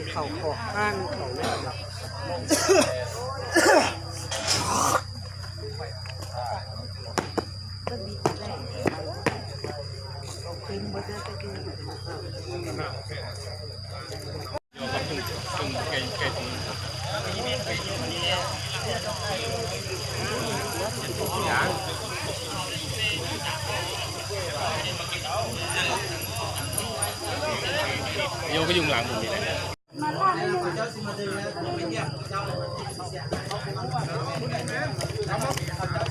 Khaum kom qab khaum no. Yog koj yooj yim mus li lawm.